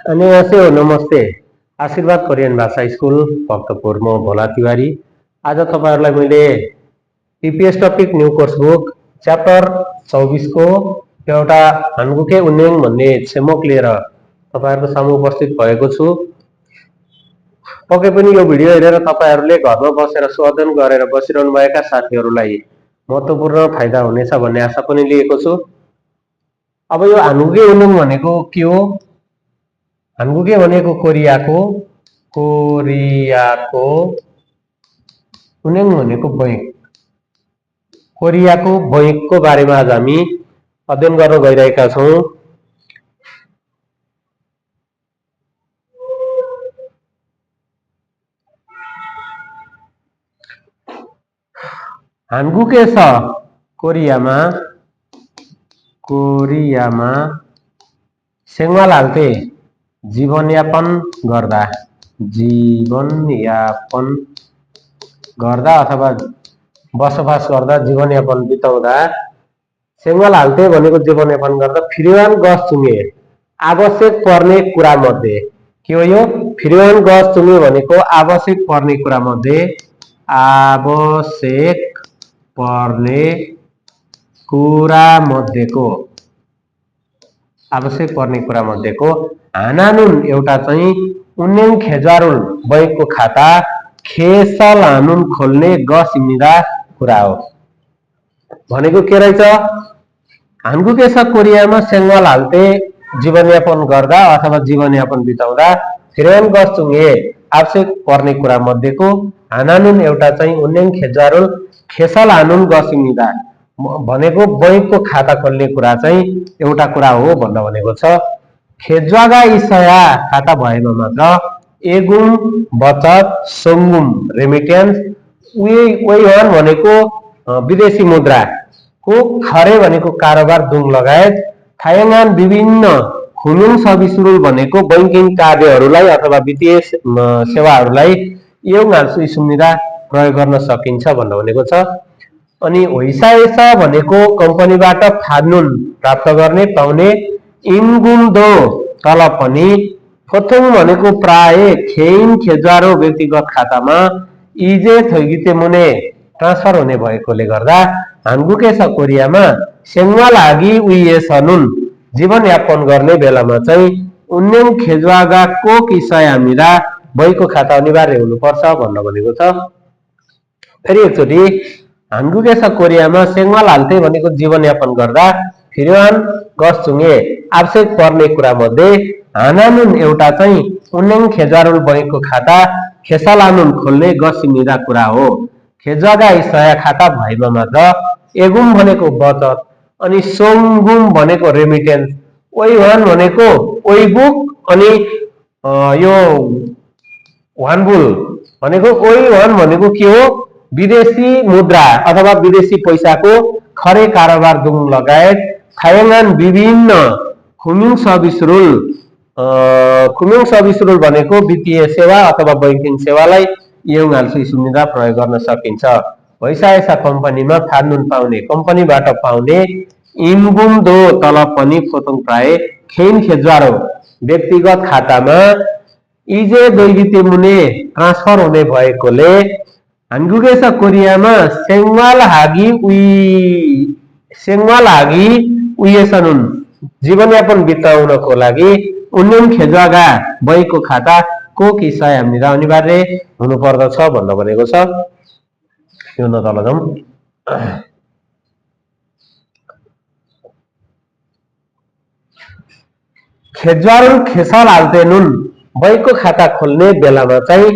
안녕하세요. नमस्ते। आशीर्वाद कोरियन भाषा स्कुल भक्तपुर म भोला तिवारी। आज तपाईहरुलाई मैले PPS topic new course book chapter 24 को एउटा हानगुके उन्नेङ भन्ने छेमोक लिएर तपाईहरुको सामु उपस्थित भएको छु। पक्कै पनि यो भिडियो हेरेर तपाईहरुले घरमा बसेर स्वाधन गरेर बसिरहनु भएका साथीहरुलाई महत्त्वपूर्ण फाइदा हुनेछ भन्ने आशा पनि लिएको छु। अब यो हानगुके उन्नेङ भनेको के हो? हानगुके भनेको कोरियाको उन्नेङ भनेको बैंक। कोरियाको बैंकको बारेमा आज हामी अध्ययन गर्न गइरहेका छौं। हानगुके छ कोरियामा सेंगवाल हाल्थे जीवनयापन गर्दा अथवा बसोबास गर्दा जीवनयापन बिताउँदा सेंगवाल हाल्थे भनेको जीवनयापन गर्दा फिरवान गस चुमे आवश्यक पर्ने कुरा मध्ये के हो यो? फिरवान गस चुमे भनेको आवश्यक पर्ने कुरा मध्ये आवश्यक पर्ने कुरा मध्येको हानानुन एउटा चाहिँ उन्नेङ खेजारुल बैंकको खाता खेसल हानुन खोल्ने गसिमिदा कुरा हो। भनेको के रहेछ? हानगुके छ कोरियामा सेंगवाल हाल्थे जीवनयापन गर्दा अथवा जीवनयापन बिताउँदा फिरवान गस चुङ्गे आवश्यक पर्ने कुरा मध्येको हानानुन एउटा चाहिँ उन्नेङ खेजारुल खेसल हानुन गसिमिदा भनेको बैंकको खाता खोल्ने कुरा चाहिँ एउटा कुरा हो भन्दा भनेको छ। खेज्वागा इसया खाता भएमा मात्र एगुम बचत सोंगुम रेमिटेन्स वेयुन भनेको विदेशी मुद्रा को खरे भनेको कारोबार दुङ लगायत थायङान विभिन्न खुनुङ सबिसुरुल भनेको बैंकिङ कार्यहरूलाई अथवा वित्तीय सेवाहरूलाई यो गाल्सु सुविधा प्रयोग गर्न सकिन्छ भन्दा भनेको छ। अनि होइसाएसा भनेको कम्पनीबाट फानुन प्राप्त गर्ने पाउने इन्गुम दो तलब पनि फोथुङ भनेको प्राय खेइन खेजारो व्यक्तिगत खातामा इजे थैगिते मुने ट्रान्सफर हुने भएकोले गर्दा हानगुके छ कोरियामा सेंगवाल लागि उइएसनुन जीवनयापन गर्ने बेलामा चाहिँ उन्नेङ खेज्वागाको किसयामिरा बैंकको खाता अनिवार्य हुनुपर्छ भन्ने भनेको छ। फेरि एकचोटि हानगुके छ कोरियामा सेंगवाल हाल्थे भनेको जीवनयापन गर्दा फिरवान गस चुङ्गे आवश्यक पर्ने कुरा मध्ये हानानुन एउटा चाहिँ उन्नेङ खेजारुल बैंकको खाता खेसलानुन खोल्ने गसिमिदा कुरा हो। खेज्वागा इसया खाता भएमा मात्र एगुम भनेको बचत अनि सोंगुम भनेको रेमिटेन्स ओइवान भनेको ओइबुक अनि यो वानबुल भनेको ओइवान भनेको के हो? विदेशी मुद्रा अथवा विदेशी पैसाको खरे कारोबार दुङ लगायत थायङान विभिन्न खुमिङ सबिसरुल भनेको वित्तीय सेवा अथवा बैंकिङ सेवालाई यो गाल्सु सुविधा प्रयोग गर्न सकिन्छ। होइसाएसा कम्पनीमा फानुन पाउने कम्पनीबाट पाउने इन्गुम दो तलब पनि फोतुङ प्राय खेइन खेज्वारो व्यक्तिगत खातामा इजे दैगिते मुने ट्रान्सफर हुने भएकोले हानगुके छ कोरियामा सेंगवाल हागी उइएसनुन जीवनयापन बिताउनको लागि उन्नेङ खेज्वागा बैंकको खाता को किसय हामीरा अनिवार्य हुनुपर्दछ भन्दा भनेको छ। यो न तल जाउँ। खेज्वारुल खेसल हाल्थे नुन बैंकको खाता खोल्ने बेलामा चाहिँ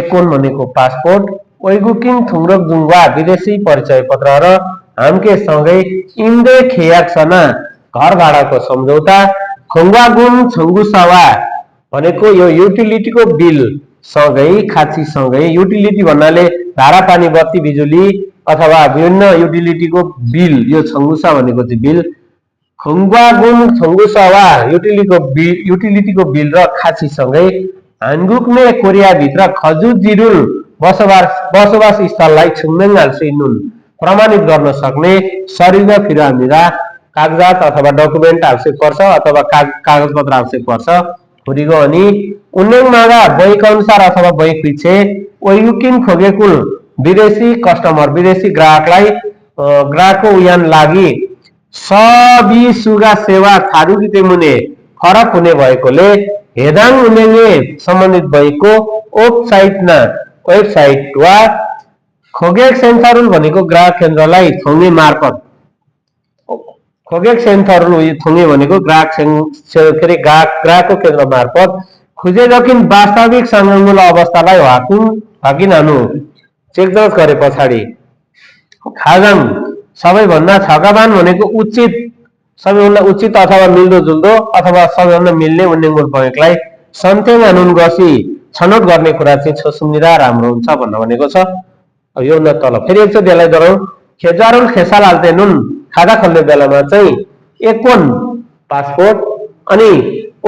एकोन भनेको पासपोर्ट ओइगुकिङ थुङ्रोक जुङ्वा विदेशी परिचय पत्र र हामके सँगै इन्डे खेयाक्सना घर भाडाको सम्झौता खोङ्वागुन छङ्गुसवा भनेको यो युटिलिटीको बिल सँगै खाची सँगै युटिलिटी भन्नाले धारा पानी बत्ती बिजुली अथवा विभिन्न युटिलिटीको बिल यो छङ्गुसा भनेको चाहिँ बिल खोङ्वागुन छङ्गुसवा युटिलिटीको बिल र खाची सँगै हानगुकने कोरिया भित्र खजु जिरुल बसोबास स्थललाई छुम्मेङ हाल्सिनुन प्रमाणित गर्न सक्ने शरीरमा फिरामिरा कागजात अथवा डकुमेन्ट आवश्यक पर्छ अथवा कागज पत्र आवश्यक पर्छ हुरीगो अनि उन्नेङ मागा बैक अनुसार अथवा बैक पछि ओयुकिन खोगेकुल विदेशी कस्टमर विदेशी ग्राहकलाई ग्राहकको उयान लागि सबी सुगा सेवा थारुकी तेमुने फरक हुने भएकोले हेदाङ उन्नेङे सम्बन्धित भएको वेबसाइट वा खोगेक सेन्सरुल भनेको ग्राहक केन्द्रलाई थोङ्गे मार्फत खोगेक सेन्सरुल थोङ्गे भनेको ग्राहकको केन्द्र मार्फत खुजे जकिन वास्तविक संगमूल अवस्थालाई हाकिनानु चेक जाँच गरे पछाडि खाजाङ सबैभन्दा छकाबान भनेको उचित सबैभन्दा उचित अथवा मिल्दो जुल्दो अथवा सबैभन्दा मिल्ने उन्नेङमूल बैंकलाई सन्तेङ अनुन गसी छनौट गर्ने कुरा चाहिँ छोसुम्निरा राम्रो हुन्छ भन्ने भनेको छ। यो न तल फेरि एकचोटि यसलाई गरौँ खेजारुल खेसाल हाल्ते नुन खाता खोल्ने बेलामा चाहिँ एकपन पासपोर्ट अनि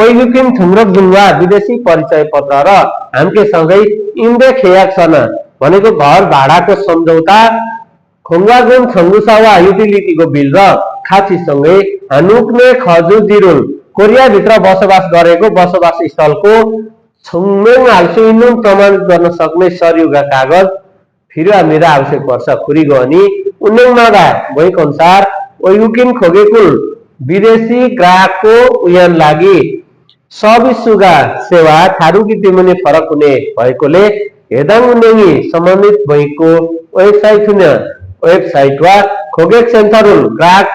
ओइलुकिन थुङ्ग्रक जुङ्गा विदेशी परिचय पत्र र हाम्के सँगै इम्बे खेयाक सना भनेको घर भाडाको सम्झौता खोङ्गागुन थङ्गुसावा युटिलिटीको बिल र खाँचीसँगै हानुक्ने खजु दिरुल कोरिया भित्र बसोबास गरेको बसोबास स्थलको छुङमेङ हाल्सुइनुन प्रमाणित गर्न सक्ने सरयुगा कागज फिरुवा मेरा आवश्यक पर्छ। खुरीगो अनि उन्नेङ मागा बैक अनुसार ओयुकिन खोगेकुल विदेशी ग्राहकको उयान लागि सबी सुगा सेवा थारुकी तिमुने फरक हुने भएकोले हेदाङ उन्नेङी सम्बन्धित बैकको वेबसाइट वा खोगेक सेन्सरुल ग्राहक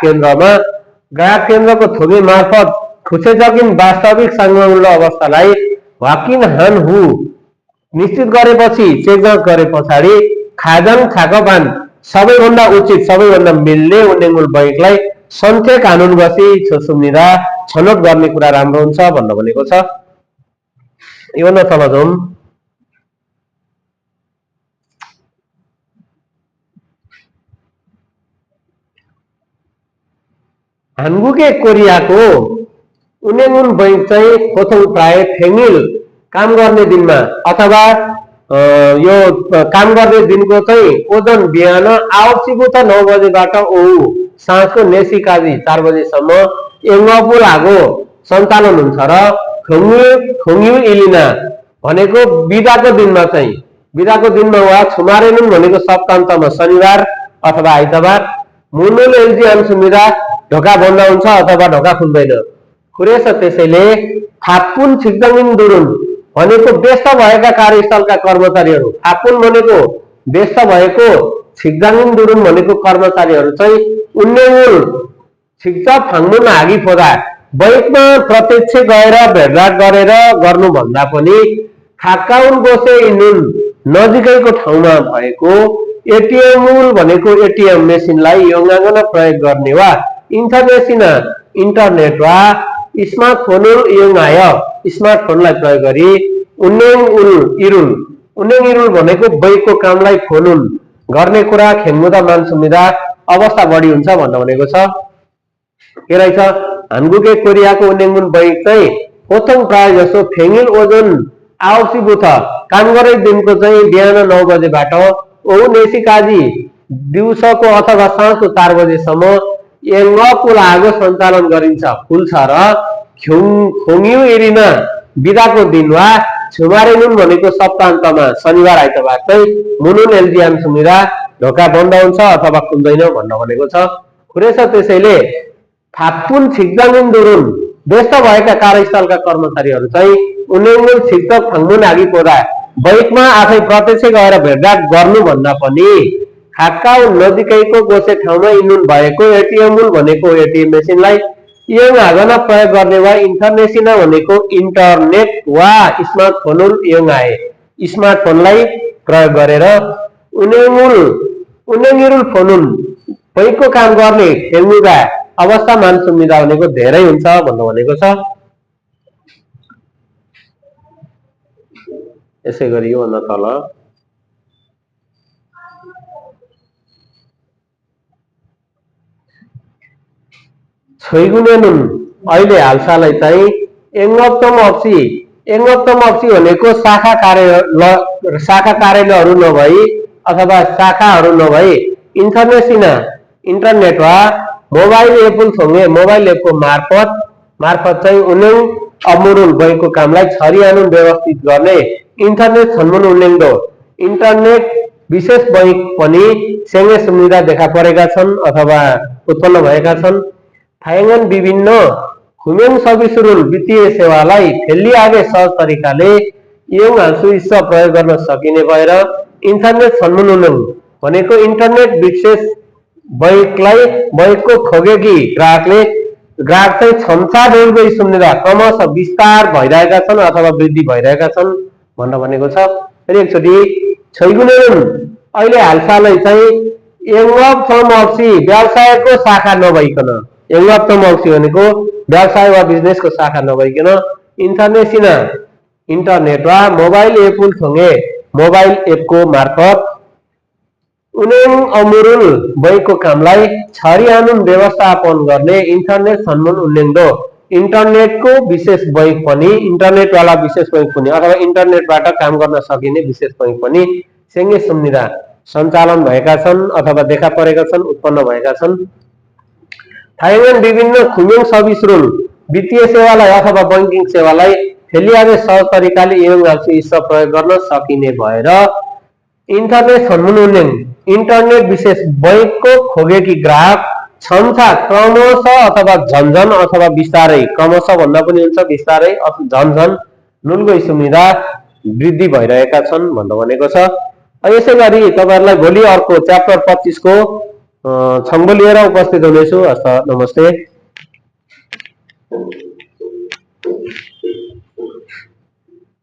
केन्द्रको थोगे मार्फत खुसे जकिन वास्तविक संगमूल अवस्थालाई वाकिन हान हु निश्चित गरेपछि चेक जाँच गरे पछाडि खाजाङ छाकबान सबैभन्दा उचित सबैभन्दा मिल्ने उन्नेङमूल बैंकलाई सन्थे कानुन गसी छोसुम्निरा छनौट गर्ने कुरा राम्रो हुन्छ भन्ने भनेको छ। यो न तल जाउँ हानगुके कोरियाको उन्नेङमूल बैंक चाहिँ प्रथम प्राय फेङ्गिल काम गर्ने दिनमा अथवा यो काम गर्ने दिनको चाहिँ ओजन बिहान आवसिबु त 9 बजेबाट ओहु साँझको नेसी काजी 4 बजेसम्म एङ्गपु लागो सञ्चालन हुन्छ र खोङ्यु इलिना भनेको बिदाको दिनमा वा छुमारेनुन भनेको सप्तान्तमा शनिबार अथवा आइतबार मुनुल एलजी अनुसुमिरा ढोका बन्द हुन्छ अथवा ढोका खुल्दैन। खुरेछ त्यसैले थापुन छिक्दमिन दुरुन भनेको व्यस्त भएका कार्यस्थलका कर्मचारीहरू थापुन भनेको व्यस्त भएको छिक्दामिन दुरुन भनेको कर्मचारीहरू चाहिँ उन्नेङमूल छिक्चा फाङ्मुन आगी फोदा बैकमा प्रत्यक्ष गएर भेटघाट गरेर गर्नुभन्दा पनि थाकाउन गोसे इनुन नजिकैको ठाउँमा भएको एटिएम भनेको एटिएम मेसिनलाई योगाङ्गन प्रयोग गर्ने वा इन्टरनेट वा स्मार्टफोन योगाय स्मार्टफोनलाई प्रयोग गरी उन्नेङ इरुल भनेको बैकको कामलाई फोनुन गर्ने कुरा खेङ्मुदा मानसुमिदा अवस्था बढी हुन्छ भन्ने भनेको छ। के रहेछ हानगुके कोरियाको उन्नेङमूल बैंक चाहिँ प्रथम प्राय जसो फेङ्गिल ओजन आवसिबुथ काम गरे दिनको चाहिँ बिहान 9 बजेबाट ओहु नेसी काजी दिउँसोको अथवा साँझको 4 बजेसम्म एङ्गपु लागो सञ्चालन गरिन्छ खुल्छ र खोङ्यु इरिना बिदाको दिन वा छुमारेनुन भनेको सप्तान्तमा शनिबार आइतबार चाहिँ मुनुन एलजियान सुमिरा ढोका बन्द हुन्छ अथवा खुल्दैन भन्न भनेको छ। खुरेछ त्यसैले थापुन छिक्दामिन दुरुन व्यस्त भएका कार्यस्थलका कर्मचारीहरू चाहिँ उन्नेङमूल छिक्दक फाङ्मुन आगी पोदा बैकमा आफै प्रत्यक्ष गएर भेटघाट गर्नु भन्दा पनि खाकाउ नजिकैको गोसे ठाउँमा इनुन भएको एटिएम भनेको एटिएम मेसिनलाई यङ हागन प्रयोग गर्ने वा इन्टरनेसिना भनेको इन्टरनेट वा स्मार्टफोन यङ आए स्मार्टफोनलाई प्रयोग गरेर उन्नेङिरुल फोनुन बैकको काम गर्ने खेल्मुगा अवस्था मानसुमिदा भनेको धेरै हुन्छ भन्नु भनेको छ। यसै गरी यो न तल छैगुनेनुन अहिले हालसालै चाहिँ एङ्गप्तम अप्सी भनेको शाखा कार्यालयहरू नभई अथवा शाखाहरू नभई इन्टरनेट वा मोबाइल एप थोङ्गे मोबाइल एपको मार्फत मार्फत चाहिँ उन्नेङ अमुरुल भएको कामलाई छरियानुन व्यवस्थित गर्ने इन्टरनेट छनमुन उन्नेङदो इन्टरनेट विशेष बैंक पनि सेङ्गे सुविधा देखा परेका छन् अथवा उत्पन्न भएका छन्। थाइगन विभिन्न खुमेङ सविसुरुल वित्तीय सेवालाई फेल्ली आगे सहज तरिकाले यङ हाल्सु इस्सा प्रयोग गर्न सकिने भएर इन्टरनेट छनमुन उन्नेङ भनेको इन्टरनेट विशेष बैंकलाई बैंकको खोगेकी ग्राहक चाहिँ क्षमता जोड्दै सुन्नेदा क्रमशः विस्तार भइरहेका छन् अथवा वृद्धि भइरहेका छन् भन्न भनेको छ। फेरि एकचोटि छैगुनेरुन अहिले हालसालै चाहिँ एङ्गप चमक्सी व्यवसायको शाखा नभइकन एङ्गप चमक्सी भनेको व्यवसाय वा बिजनेसको शाखा नभइकन इन्टरनेट वा मोबाइल एप सँगै मोबाइल एपको मार्फत उन्नेङ अमुरुल बैंकको कामलाई छरियानुन व्यवस्थापन गर्ने इन्टरनेट छनमुन उन्नेङदो इन्टरनेटको विशेष बैंक पनि इन्टरनेटवाला विशेष बैंक पनि अथवा इन्टरनेटबाट काम गर्न सकिने विशेष बैंक पनि सेङ्गे सुन्निदा सञ्चालन भएका छन् अथवा देखा परेका छन् उत्पन्न भएका छन्। थाइगन विभिन्न खुमेङ सविसुरुल वित्तीय सेवालाई अथवा बैंकिङ सेवालाई फेलिआगे सहज तरिकाले एवं प्रयोग गर्न सकिने भएर इन्टरनेट छनमुन उन्नेङ इन्टरनेट विशेष बैंकको खोगेकी ग्राहक क्षमता क्रमशः अथवा झन्झन अथवा विस्तारै क्रमशः भन्दा पनि हुन्छ विस्तारै झन्झन नुनगो सुविधा वृद्धि भइरहेका छन् भन्दा भनेको छ। यसै गरी तपाईहरुलाई भोलि अर्को च्याप्टर 25 को छङ्गो लिएर उपस्थित हुनेछु। हस्त नमस्ते।